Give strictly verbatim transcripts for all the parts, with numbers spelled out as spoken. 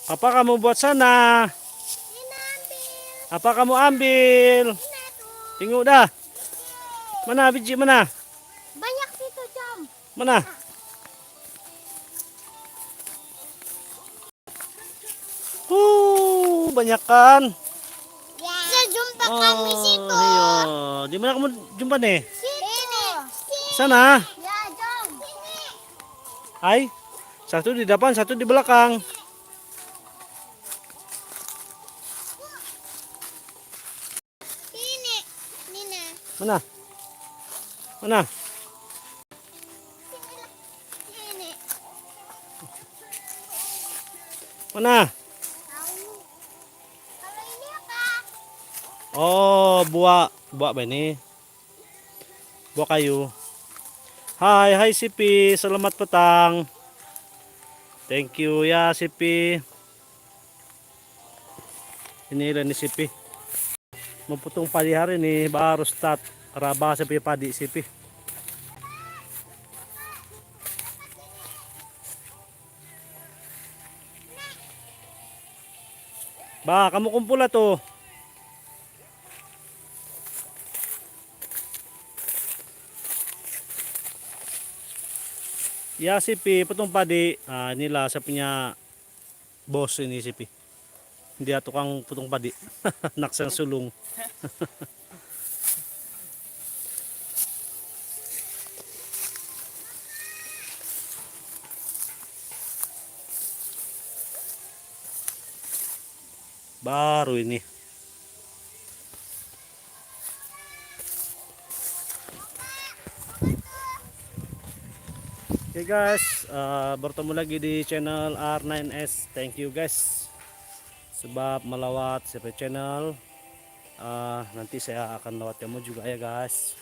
Apa kamu buat sana? Apa kamu ambil? Tengok dah. Mana biji mana? Banyak situ, Jom. Mana? Uh, banyak kan? Saya jumpa kami situ. Iya. Di mana kamu jumpa ni? Situ. Sana? Ya, Jom. Hai. Satu di depan, satu di belakang. Ini, Nina. Mana? Mana? Ini. Mana? Tahu. Kalau ini apa? Oh, buah, buah apa ini? Buah kayu. Hai, hai Sipi, selamat petang. Thank you ya Sipi. Ini lah ni Sipi. Mau potong padi hari ni, baru start. Raba Sipi, padi Sipi. Ba, kamu kumpul lah tu. Ya, Sipi, potong padi. Ah, inilah saya punya bos ini, Sipi. Dia tukang potong padi. Nak sang sulung. Baru ini. Oke guys, eh, bertemu lagi di channel R nine S. Thank you guys. Sebab melawat siapa channel, eh, nanti saya akan lawat kamu juga ya guys.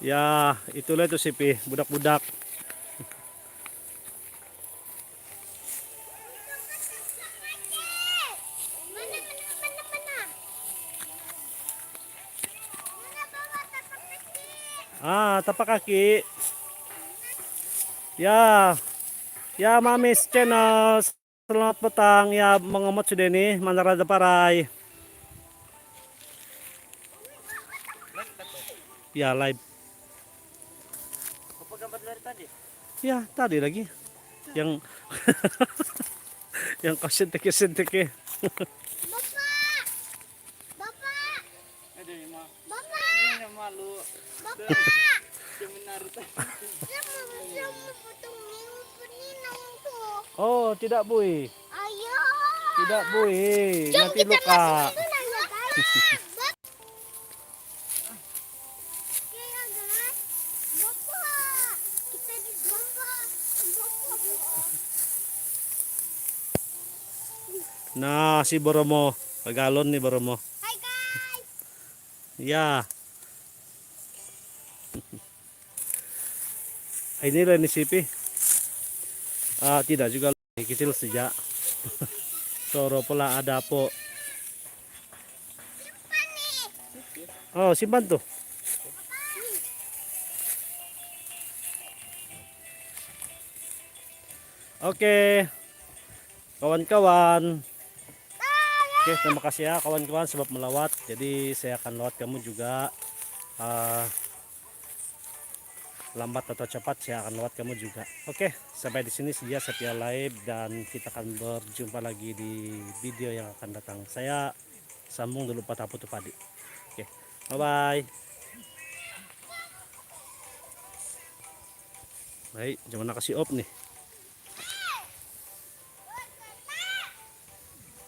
Ya, itulah itu Sipi, budak-budak. Ah, tapak kaki. Ya. Ya, Mamis Channel. Selamat petang. Ya, mengemot sudah ni. Mana rada parai. Ya, live. Apa gambar dari tadi? Ya, tadi lagi. Yang, yang kau sentik-sentik ya. Bapak! Bapak! Ada ni, Ma. Bapak! Ini malu. Bapak! Dia menari tadi. Saya mau, saya mau potong ni, peninang tu. Oh, tidak boleh. Ayo. Tidak boleh. Jom, nanti kita luka. Masuk dulu lah, ya, guys. Bap-, oke, ya, guys. Bapak, kita di, Bapak, Bapak. Nah, si Boromo, pagalon ni Boromo. Hai, guys. Ya. Inilah ni Sipi. Ah, tidak juga. Kecil saja. Soro pula ada po. Oh, simpan tu. Oke. Kawan-kawan. Oke, terima kasih ya kawan-kawan sebab melawat. Jadi saya akan lawat kamu juga. Ah, lambat atau cepat saya akan lawat kamu juga. Oke, sampai di sini saja saya punya live dan kita akan berjumpa lagi di video yang akan datang. Saya sambung dulu patah putu padi. Oke, bye-bye. Baik, jangan kasih off nih.